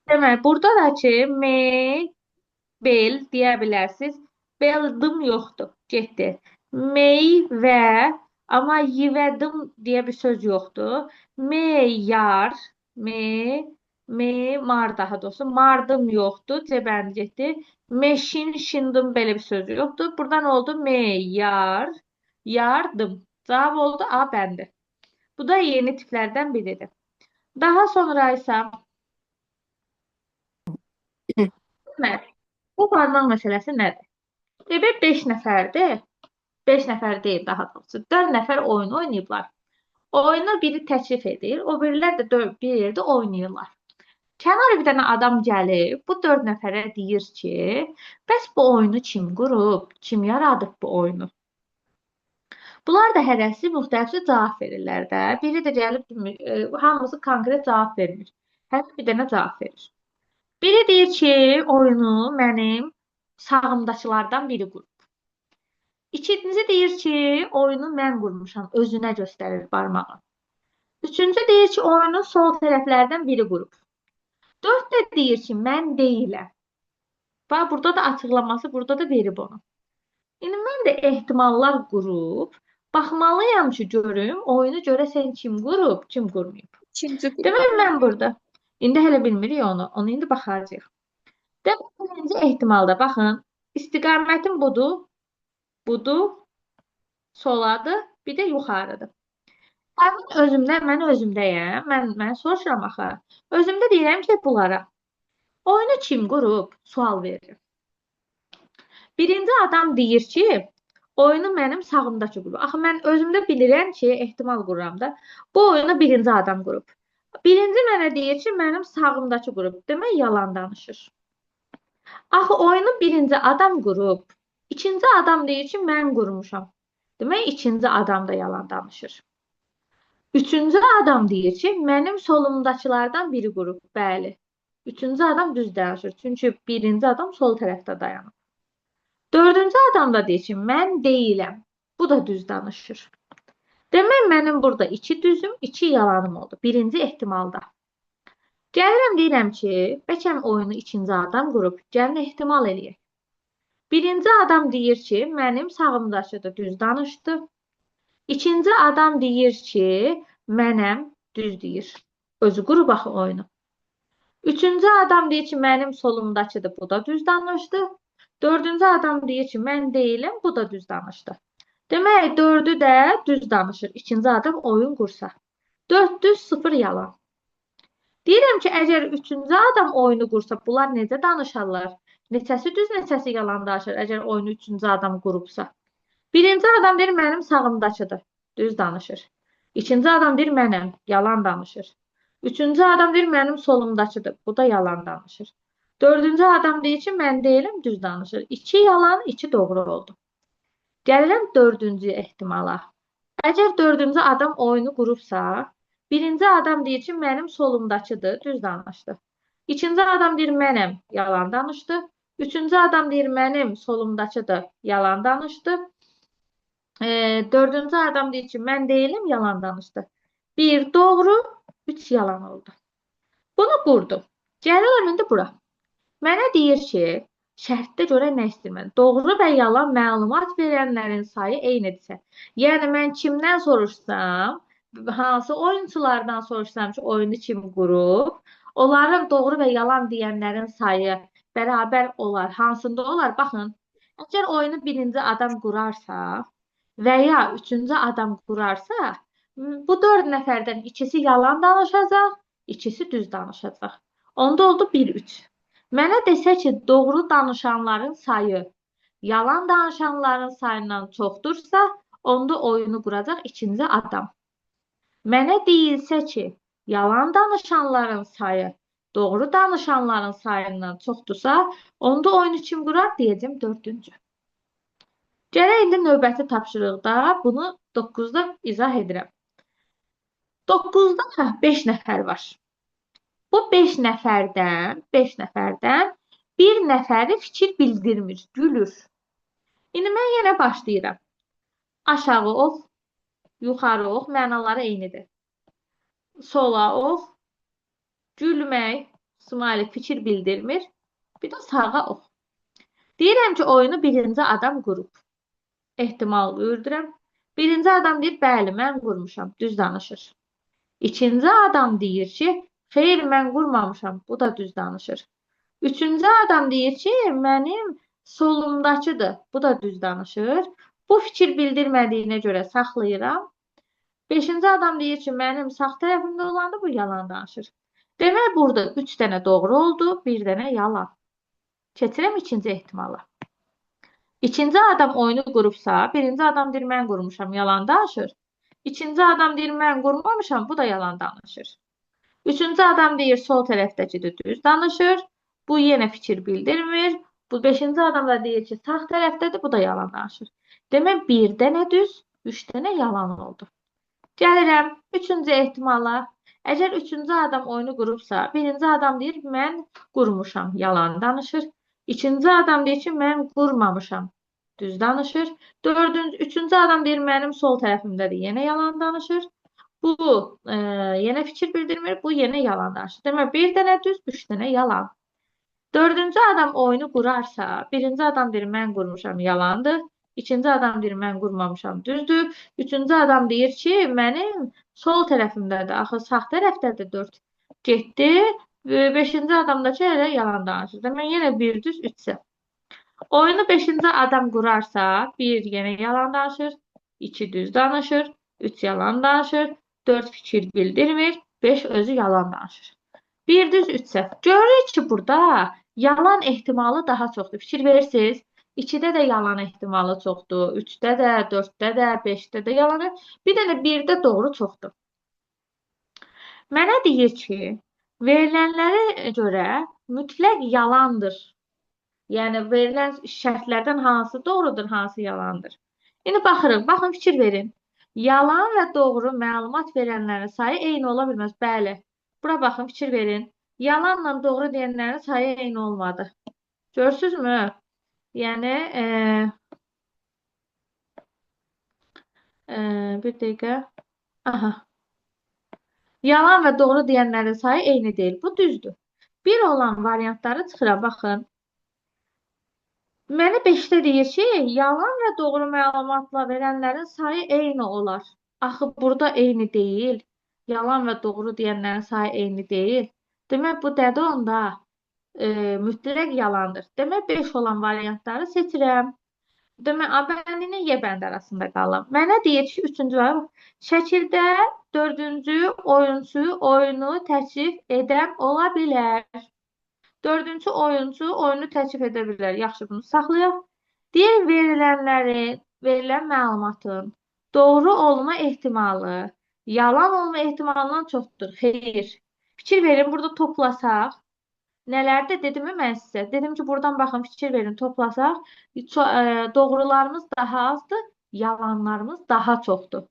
Demək, burada da ki, mebel deyə bilərsiniz. Beldim yoxdur. Getdi. Meyvə, amma yivədim deyə bir söz yoxdur. Meyar, me, memar daha doğrusu. Mardım yoxdur. C bəndi getdi. Meşin, şindim belə bir söz yoxdur. Buradan oldu meyar, yardım. Cavab oldu A bəndi. Bu da yeni tiplərdən biridir. Daha sonra isə demək, bu barmaq məsələsi nədir? Demək 5 nəfərdir. 5 nəfər deyil daha doğrusu. 4 nəfər oyun oynayıblar. Oyunu biri təklif edir, o birilər də bir yerdə oynayırlar. Kənar bir dənə adam gəlib, bu 4 nəfərə deyir ki, bəs bu oyunu kim qurub, kim yaradıb bu oyunu? Bunlar da hərəsi müxtəlif cavab verirlər də. Biri də gəlib, hamısı konkret cavab vermir. Hər bir dənə cavab verir. Biri deyir ki, oyunu mənim sağımdakılardan biri qurub. İkincisi deyir ki, oyunu mən qurmuşam, özünə göstərir barmağı. Üçüncü deyir ki, oyunu sol tərəflərdən biri qurub. Dörd də deyir ki, mən deyiləm. Bax, burada da açıqlaması, burada da verib onu. İndi mən də ehtimallar qurub, baxmalıyam ki, görüm, oyunu görəsən kim qurub, kim qurmayıb. İkinci qrup. Demək, mən burada, indi hələ bilmirik onu, onu indi baxacağıq. Demək, birinci ehtimalda, baxın, istiqamətim budur, budur, soladır, bir də yuxarıdır. Həmin özümdə, mən özümdəyəm, mən soruşuram axı. Özümdə deyirəm ki, bunlara, oyunu kim qurub, sual verirəm. Birinci adam deyir ki, oyunu mənim sağımdakı qurub. Axı, mən özümdə bilirəm ki, ehtimal qururam da, bu oyunu birinci adam qurub. Birinci mənə deyir ki, mənim sağımdakı qurub. Demək, yalan danışır. Axı, oyunu birinci adam qurub. İkinci adam deyir ki, mən qurmuşam. Demək, ikinci adam da yalan danışır. Üçüncü adam deyir ki, mənim solumdakılardan biri qurub. Bəli. Üçüncü adam düz danışır. Çünki birinci adam sol tərəfdə dayanıb. Dördüncü adam da deyir ki, mən deyiləm. Bu da düz danışır. Demək, mənim burada 2 düzüm, 2 yalanım oldu. Birinci ehtimalda. Gəlirəm, deyirəm ki, bəlkə oyunu ikinci adam qurub. Gəlin, ehtimal eləyək. Birinci adam deyir ki, mənim sağımdakı da düz danışdı. İkinci adam deyir ki, mənəm düz deyir. Özü qurub axı oyunu. Üçüncü adam deyir ki, mənim solumdakıdır, bu da düz danışdı. Dördüncü adam deyir ki, mən deyiləm, bu da düz danışdı. Demək, dördü də düz danışır. İkinci adam oyun qursa. 4 düz, 0 yalan. Deyirəm ki, əgər üçüncü adam oyunu qursa, bunlar necə danışarlar? Neçəsi düz, neçəsi yalan danışır, əgər oyunu üçüncü adam qurubsa. Birinci adam deyir, mənim sağımdakıdır, düz danışır. İkinci adam deyir, mənəm, yalan danışır. Üçüncü adam deyir, mənim solumdakıdır, bu da yalan danışır. Dördüncü adam deyir ki, mən deyiləm, düz danışır. 2 yalan, 2 doğru oldu. Gəlirəm dördüncü ehtimala. Əgər dördüncü adam oyunu qurubsa, birinci adam deyir ki, mənim solumdakıdır, düz danışdı. İkinci adam deyir, mənəm, yalan danışdı. Üçüncü adam deyir, mənim solumdakıdır, yalan danışdı. Dördüncü adam deyir ki, mən deyiləm, yalan danışdı. 1 doğru, 3 yalan oldu. Bunu qurdum. Gəlirəm indi bura. Mənə deyir ki, şərtdə görə nə istəyir mən? Doğru və yalan məlumat verənlərin sayı eynidirsə. Yəni, mən kimdən soruşsam, hansı oyunçulardan soruşsam ki, oyunu kim qurub, onların doğru və yalan deyənlərin sayı bərabər olar. Hansında olar? Baxın, əgər oyunu birinci adam qurarsa və ya üçüncü adam qurarsa, bu 4 nəfərdən ikisi yalan danışacaq, ikisi düz danışacaq. Onda oldu 1-3. Mənə desə ki, doğru danışanların sayı yalan danışanların sayından çoxdursa, onda oyunu quracaq ikinci adam. Mənə deyilsə ki, yalan danışanların sayı doğru danışanların sayından çoxdursa, onda oyunu kim qurar? Deyəcəm dördüncü. Gələk indi növbəti tapşırıqda bunu 9-da izah edirəm. 9-da 5 nəfər var. Bu 5 nəfərdən bir nəfəri fikir bildirmir, gülür. İndi mən yenə başlayıram. Aşağı ox, yuxarı ox, mənaları eynidir. Sola ox, gülmək, Smiley fikir bildirmir. Bir də sağa ox. Deyirəm ki, oyunu birinci adam qurub. Ehtimal yürüdürəm. Birinci adam deyir, bəli, mən qurmuşam. Düz danışır. İkinci adam deyir ki, xeyr, mən qurmamışam. Bu da düz danışır. Üçüncü adam deyir ki, mənim solumdakıdır. Bu da düz danışır. Bu fikir bildirmədiyinə görə saxlayıram. Beşinci adam deyir ki, mənim sağ tərəfimdə olandır, bu yalan danışır. Demək, burada 3 dənə doğru oldu, 1 dənə yalan. Keçirəm ikinci ehtimala. İkinci adam oyunu qurubsa, birinci adam deyir, mən qurmuşam, yalan danışır. İkinci adam deyir, mən qurmamışam, bu da yalan danışır. Üçüncü adam deyir, sol tərəfdəkidir, düz danışır. Bu yenə fikir bildirmir. Bu beşinci adam da deyir ki, sağ tərəfdədir, bu da yalan danışır. Demək, 1 dənə düz, 3 dənə yalan oldu. Gəlirəm üçüncü ehtimala. Əgər üçüncü adam oyunu qurubsa, birinci adam deyir, mən qurmuşam, yalan danışır. İkinci adam deyir ki, mən qurmamışam, düz danışır. Üçüncü adam deyir, mənim sol tərəfimdədir, yenə yalan danışır. Bu yenə fikir bildirmir, bu yenə yalan danışır. Demək, 1 dənə düz, 3 dənə yalan. Dördüncü adam oyunu qurarsa, birinci adam deyir, mən qurmuşam, yalandır. İkinci adam deyir, mən qurmamışam, düzdür. Üçüncü adam deyir ki, mənim sol tərəfimdədir, axı sağ tərəfdədir 4. Getdi. Beşinci adam da ki, elə yalan danışır. Demək, yenə 1 düz, 3 səhv. Oyunu beşinci adam qurarsa, 1 yenə yalan danışır, 2 düz danışır, 3 yalan danışır, 4 fikir bildirmir, 5 özü yalan danışır. 1 düz, 3 səhv. Görürük ki, burada yalan ehtimalı daha çoxdur. Fikir verirsiniz. 2-də də yalan ehtimalı çoxdur. 3-də də, 4-də də, 5-də də yalan. Bir dənə 1-də doğru çoxdur. Mənə deyir ki, verilənlərə görə mütləq yalandır. Yəni, verilən şərtlərdən hansı doğrudur, hansı yalandır. İndi baxırıq, baxın, fikir verin. Yalan və doğru məlumat verənlərin sayı eyni ola bilməz. Bəli, bura baxın, fikir verin. Yalanla doğru deyənlərin sayı eyni olmadı. Görürsünüzmü? Yəni, bir dəqiqə. Aha. Yalan və doğru deyənlərin sayı eyni deyil. Bu düzdür. Bir olan variantları çıxıram, baxın. Mənə 5-də deyir ki, yalan və doğru məlumatla verənlərin sayı eyni olar. Axı, burada eyni deyil. Yalan və doğru deyənlərin sayı eyni deyil. Demək, bu dədə onda mütləq yalandır. Demək, 5 olan variantları seçirəm. Demək, A bəndi ilə Y bəndi arasında qalım. Mənə deyir ki, 3-cü variant, şəkildə 4-cü oyunçu oyunu təklif edən ola bilər. 4-cü oyunçu oyunu təklif edə bilər. Yaxşı, bunu saxlayaq. Deyir, verilən məlumatın doğru olma ehtimalı yalan olma ehtimalından çoxdur. Xeyr. Fikir verin, burada toplasaq. Nələrdə dedimi mən sizə? Dedim ki, buradan baxın, fikir verin, toplasaq. Doğrularımız daha azdır, yalanlarımız daha çoxdur.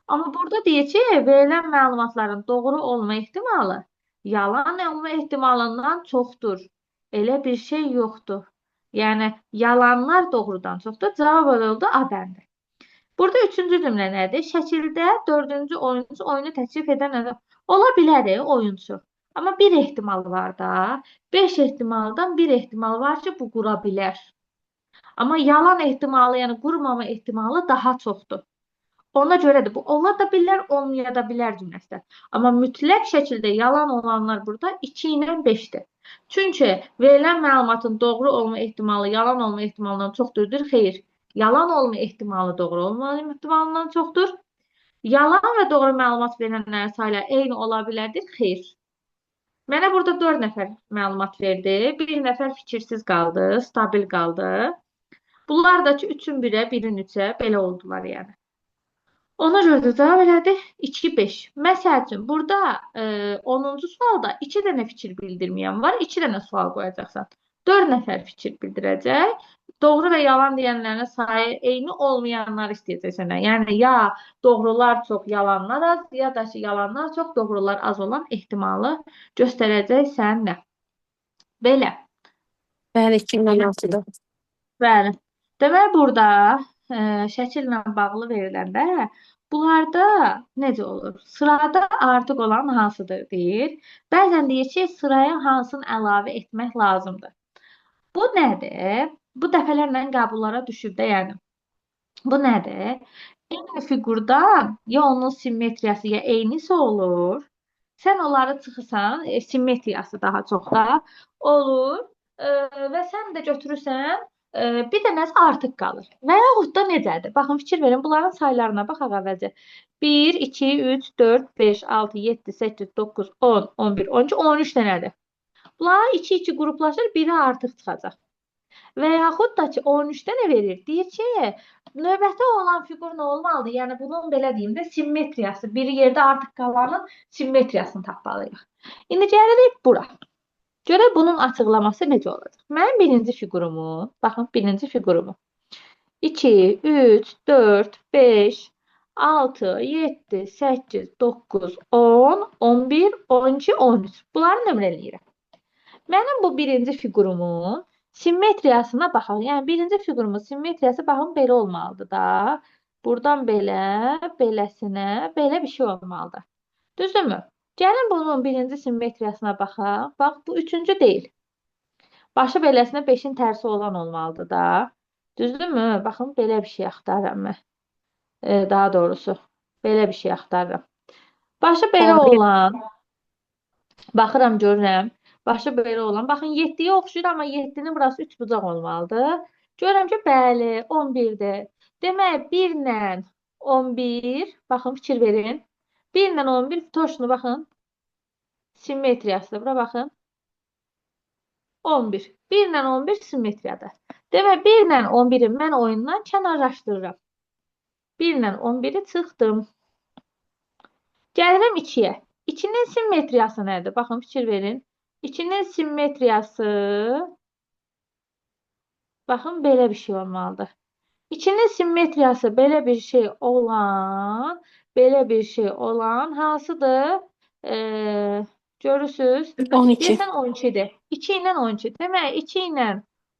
Amma burada deyir ki, verilən məlumatların doğru olma ehtimalı yalan olma ehtimalından çoxdur. Elə bir şey yoxdur. Yəni, yalanlar doğrudan çoxdur. Cavab oldu A bəndi. Burada üçüncü cümlə nədir? Şəkildə dördüncü oyunçu oyunu təklif edən nədir? Ola bilər oyunçu. Amma bir ehtimal var da. 5 ehtimaldan bir ehtimal var ki, bu qura bilər. Amma yalan ehtimalı, yəni qurmama ehtimalı daha çoxdur. Ona görə də bu ola da bilər, olmaya da bilər cümləsidir. Amma mütləq şəkildə yalan olanlar burada 2 ilə 5-dir. Çünki verilən məlumatın doğru olma ehtimalı yalan olma ehtimalından çoxdur. Xeyr, yalan olma ehtimalı doğru olma ehtimalından çoxdur. Yalan və doğru məlumat verənlərin sayı eyni ola bilərdir. Xeyr. Mənə burada 4 nəfər məlumat verdi. 1 nəfər fikirsiz qaldı, stabil qaldı. Bunlar da ki, 3-ün 1-ə, 1-in 3-ə belə oldular yəni. Ona görə də cavab elədi 2-5. Məsəl üçün, burada 10-cu sualda 2 dənə fikir bildirməyən var, 2 dənə sual qoyacaqsan. 4 nəfər fikir bildirəcək. Doğru və yalan deyənlərin sayı eyni olmayanlar istəyəcək səndən. Yəni, ya doğrular çox, yalanlar az, ya da ki, yalanlar çox, doğrular az olan ehtimalı göstərəcək sənə. Belə. Bəli, 2016-da. Bəli. Demək, burada şəkillə bağlı veriləndə Bunlarda necə olur? Sırada artıq olan hansıdır deyir. Bəzən deyir ki, sıraya hansını əlavə etmək lazımdır. Bu nədir? Bu dəfələrlə qəbullara düşüb də, yəni. Bu nədir? Eyni fiqurdan ya onun simmetriyası, ya eynisi olur. Sən onları çıxırsan, simmetriyası daha çox da olur. Və sən də götürürsən, bir dənəsi artıq qalır. Və yaxud da necədir? Baxın, fikir verin, bunların saylarına baxaq əvvəlcə. 1, 2, 3, 4, 5, 6, 7, 8, 9, 10, 11, 12, 13 dənədir. Bunlar 2-2 qruplaşır, biri artıq çıxacaq. Və yaxud da ki, 13 dənə verir. Deyir ki, növbəti olan fiqur nə olmalıdır? Yəni, bunun belə deyim də, simmetriyası, bir yerdə artıq qalanın simmetriyasını tapmalıyıq. İndi gəlirik bura. Görək bunun açıqlaması necə olacaq? Mənim birinci fiqurumu, baxın, birinci fiqurumu. 2, 3, 4, 5, 6, 7, 8, 9, 10, 11, 12, 13. Bunları nömrələyirəm. Mənim bu birinci fiqurumun simmetriyasına baxaq. Yəni, birinci fiqurumun simmetriyası, baxın, belə olmalıdır da. Buradan belə, beləsinə, belə bir şey olmalıdır. Düzdürmü? Gəlin bunun birinci simmetriyasına baxaq. Bax, bu üçüncü deyil. Başı beləsinə 5-in tərsi olan olmalıdır da. Düzdürmü? Baxın, belə bir şey axtarıram mən. Daha doğrusu, belə bir şey axtarıram. Başı belə 11. olan, baxıram, görürəm. Başı belə olan. Baxın, 7-yə oxşuyur, amma 7-nin burası 3 bucaq olmalıdır. Görürəm ki, bəli, 11-dir. Demək, 1 ilə 11, baxın, fikir verin. 1 ilə 11, toşunu baxın. Simmetriyasıdır. Bura baxın. 11. 1 ilə 11 simmetriyadır. Demək, 1 ilə 11-i mən oyundan kənarlaşdırıram. 1 ilə 11-i çıxdım. Gəlirəm 2-yə. 2-nin simmetriyası nədir? Baxın, fikir verin. 2-nin simmetriyası, baxın, belə bir şey olmalıdır. 2-nin simmetriyası belə bir şey olan, belə bir şey olan hansıdır? Görürsünüz? 12. Deyəsən 12-dir. 2 ilə 12. Demək, 2 ilə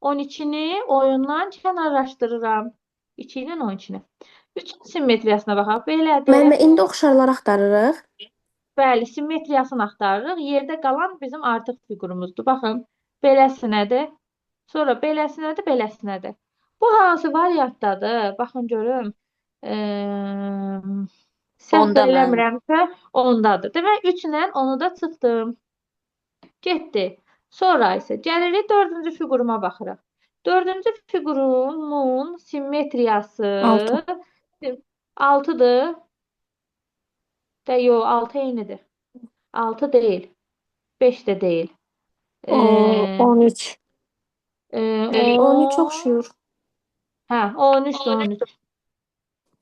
12-ni oyundan kənarlaşdırıram. 2 ilə 12-ni. 3-ün simmetriyasına baxaq. Belədir. Müəllimə, indi oxşarlar axtarırıq. Bəli, simmetriyasını axtarırıq. Yerdə qalan bizim artıq fiqurumuzdur. Baxın, beləsinədir. Sonra beləsinədir, beləsinədir. Bu hansı variantdadır? Baxın, görüm. Səhv Onda müəllim. eləmirəmsə, ondadır. Demək, 3 ilə onu da çıxdım. Getdi. Sonra isə gəlirik dördüncü fiquruma baxırıq. Dördüncü fiqurumun simmetriyası 6. 6-dır. De, yox, 6 eynidir. 6 deyil. 5 də deyil. 13. 13 oxşuyur. Hə, 13 də 13.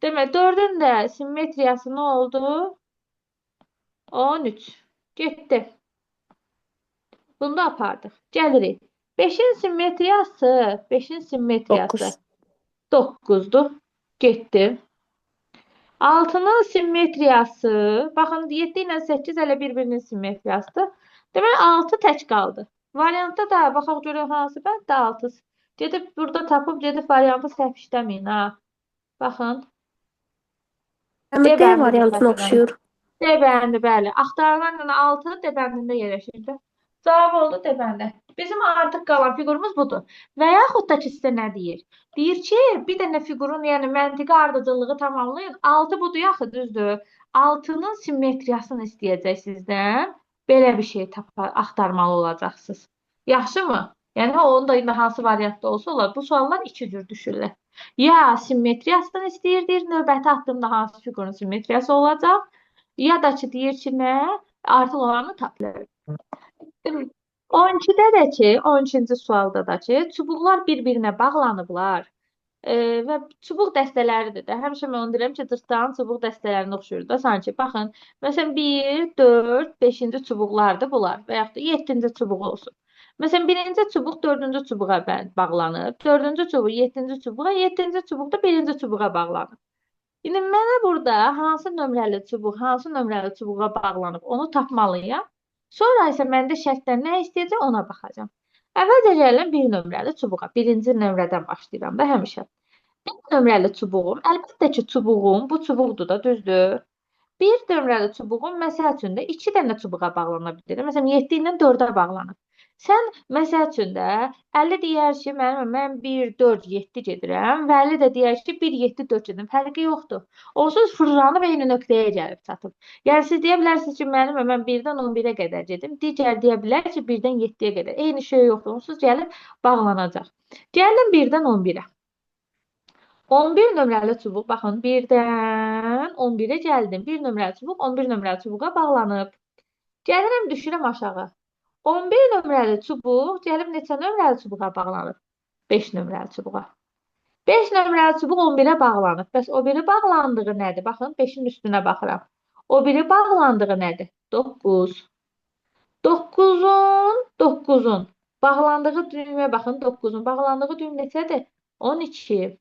Demək, 4-ün də simmetriyası nə oldu? 13. Getdi. Bunu da apardıq. Gəlirik. 5-in simmetriyası, 5-in simmetriyası 9. 9-dur. Getdi. 6-nın simmetriyası, baxın, 7 ilə 8 hələ bir-birinin simmetriyasıdır. Demək, 6 tək qaldı. Variantda da baxaq görək hansı bənddə 6. Gedib burada tapıb, gedib variantı səhv işləməyin, ha. Baxın. Amma D D bəndi variantına məsələn. oxşuyur. D bəndi, bəli. Axtarılan 6 D bəndində yerləşirdi. Cavab oldu D bəndi. Bizim artıq qalan fiqurumuz budur. Və yaxud da ki, sizə nə deyir? Deyir ki, bir dənə fiqurun, yəni məntiqi ardıcıllığı tamamlayın. 6 budur, yaxı, düzdür. 6-nın simmetriyasını istəyəcək sizdən. Belə bir şey axtarmalı olacaqsınız. Yaxşımı? Yəni, onun da indi hansı variantda olsa olar. Bu suallar iki cür düşürlər. Ya simmetriyasını istəyir, deyir, növbəti addımda hansı fiqurun simmetriyası olacaq. Ya da ki, deyir ki, nə? Artıq olanı tap. 12-də də ki, 12-ci sualda da ki, çubuqlar bir-birinə bağlanıblar. Və çubuq dəstələridir də. Həmişə mən onu deyirəm ki, cırtdanın çubuq dəstələrinə oxşuyur da sanki. Baxın, məsələn, 1, 4, 5-ci çubuqlardır bunlar və yaxud da 7-ci çubuq olsun. Məsələn, 1-ci çubuq 4-cü çubuğa bağlanıb, 4-cü çubuq 7-ci çubuğa, 7-ci çubuq da 1-ci çubuğa bağlanıb. İndi mənə burada hansı nömrəli çubuq, hansı nömrəli çubuğa bağlanıb, onu tapmalıyam. Sonra isə məndə şərtdən nə istəyəcək ona baxacağam. Əvvəlcə gəlirəm bir nömrəli çubuğa. Birinci nömrədən başlayıram da həmişə. Bir nömrəli çubuğum, əlbəttə ki, çubuğum, bu çubuqdur da, düzdür? Bir nömrəli çubuğum, məsəl üçün də 2 dənə çubuğa bağlana bilir. Məsələn, 7 ilə 4-ə bağlanıb. Sən, məsəl üçün də, 50 deyər ki, mən 1, 4, 7 gedirəm. Vəli də deyər ki, 1, 7, 4 gedirəm. Fərqi yoxdur. Onsuz fırlanıb eyni nöqtəyə gəlib çatıb. Yəni, siz deyə bilərsiniz ki, mən 1-dən 11-ə qədər gedim. Digər deyə bilər ki, 1-dən 7-yə qədər. Eyni şey yoxdur. Onsuz gəlib bağlanacaq. Gəldim 1-dən 11-ə. 11 nömrəli çubuq, baxın, 1-dən 11-ə gəldim. 1 nömrəli çubuq 11 nömrəli çubuğa bağlanıb. Gəlirəm, düşürəm aşağı. 11 nömrəli çubuq gəlib neçə nömrəli çubuğa bağlanıb? 5 nömrəli çubuğa. 5 nömrəli çubuq 11-ə bağlanıb. Bəs o biri bağlandığı nədir? Baxın, 5-in üstünə baxıram. O biri bağlandığı nədir? 9. 9-un bağlandığı düyməyə baxın, 9-un bağlandığı düym neçədir? 12.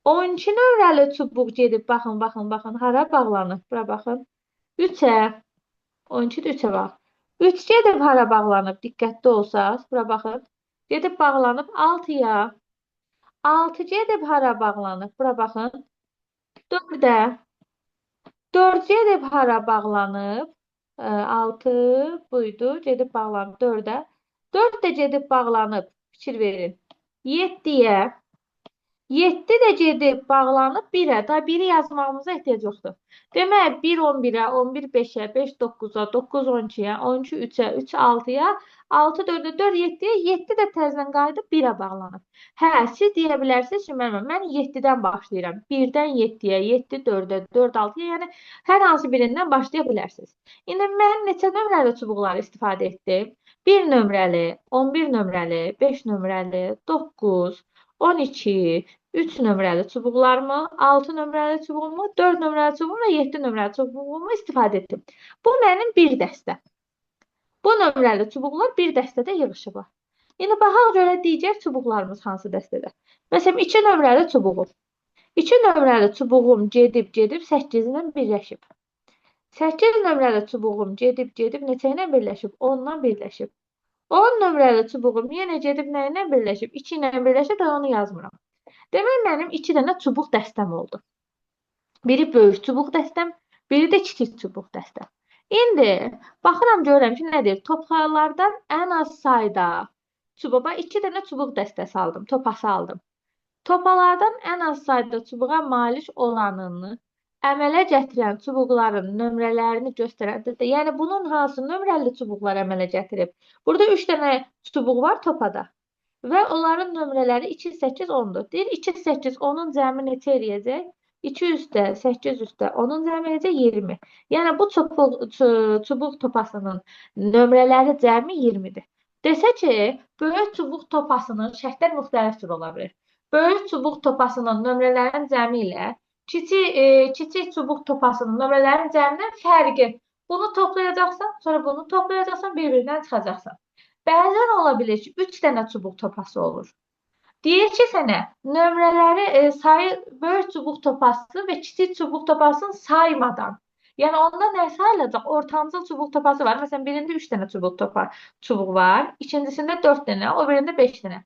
12 nömrəli çubuq gedib, baxın, baxın, baxın, hara bağlanıb? Bura baxın. 3-ə. 12-də 3-ə bax. 3 gedib hara bağlanıb? Diqqətli olsaz, bura baxın. Gedib bağlanıb 6-ya. 6 gedib hara bağlanıb? Bura baxın. 4-ə. 4 gedib hara bağlanıb? 6 buydu. Gedib bağlanıb 4-ə. 4 də gedib bağlanıb. Fikir verin. 7-yə. 7 də gedib bağlanıb 1-ə. Daha 1-i yazmağımıza ehtiyac yoxdur. Demək, 1 11-ə, 11 5-ə, 5 9-a, 9 12-yə, 12 3-ə, 3 6-ya, 6 4-ə, 4 7-yə, 7 də təzədən qayıdıb 1-ə bağlanıb. Hə, siz deyə bilərsiniz ki, mən 7-dən başlayıram. 1-dən 7-yə, 7 4-ə, 4 6-ya, yəni hər hansı birindən başlaya bilərsiniz. İndi mən neçə nömrəli çubuqları istifadə etdim? 1 nömrəli, 11 nömrəli, 5 nömrəli, 9, 12, 3 nömrəli çubuqlarımı, 6 nömrəli çubuğumu, 4 nömrəli çubuğumu və 7 nömrəli çubuğumu istifadə etdim. Bu mənim bir dəstə. Bu nömrəli çubuqlar bir dəstədə yığışıblar. İndi baxaq görə digər çubuqlarımız hansı dəstədə. Məsələn, 2 nömrəli çubuğum. 2 nömrəli çubuğum gedib 8 ilə birləşib. 8 nömrəli çubuğum gedib neçə ilə birləşib? 10 ilə birləşib. 10 nömrəli çubuğum yenə gedib nə ilə birləşib? 2 ilə birləşib, da onu yazmıram. Demək, mənim 2 dənə çubuq dəstəm oldu. Biri böyük çubuq dəstəm, biri də kiçik çubuq dəstəm. İndi baxıram, görürəm ki, nədir? Topalardan ən az sayda çubuğa 2 dənə çubuq dəstəsi aldım, topası aldım. Topalardan ən az sayda çubuğa malik olanını əmələ gətirən çubuqların nömrələrini göstərən, yəni bunun hansı nömrəli çubuqlar əmələ gətirib? Burada 3 dənə çubuq var topada və onların nömrələri 2, 8, 10-dur. Deyir, 2, 8, 10-un cəmi neçə eləyəcək? 2 üstə, 8 üstə, 10-un cəmi eləyəcək 20. Yəni bu çubuq topasının nömrələri cəmi 20-dir. Desə ki, böyük çubuq topasının şərtlər müxtəlif cür ola bilir. Böyük çubuq topasının nömrələrin cəmi ilə kiçik çubuq topasının nömrələrin cəmindən fərqi. Bunu toplayacaqsan, sonra bunu toplayacaqsan, bir-birindən çıxacaqsan. Bəzən ola bilir ki, 3 dənə çubuq topası olur. Deyir ki, sənə nömrələri sayı böyük çubuq topası və kiçik çubuq topasını saymadan. Yəni onda nə sayılacaq? Ortancıl çubuq topası var. Məsələn, birində 3 dənə çubuq var, ikincisində 4 dənə, o birində 5 dənə.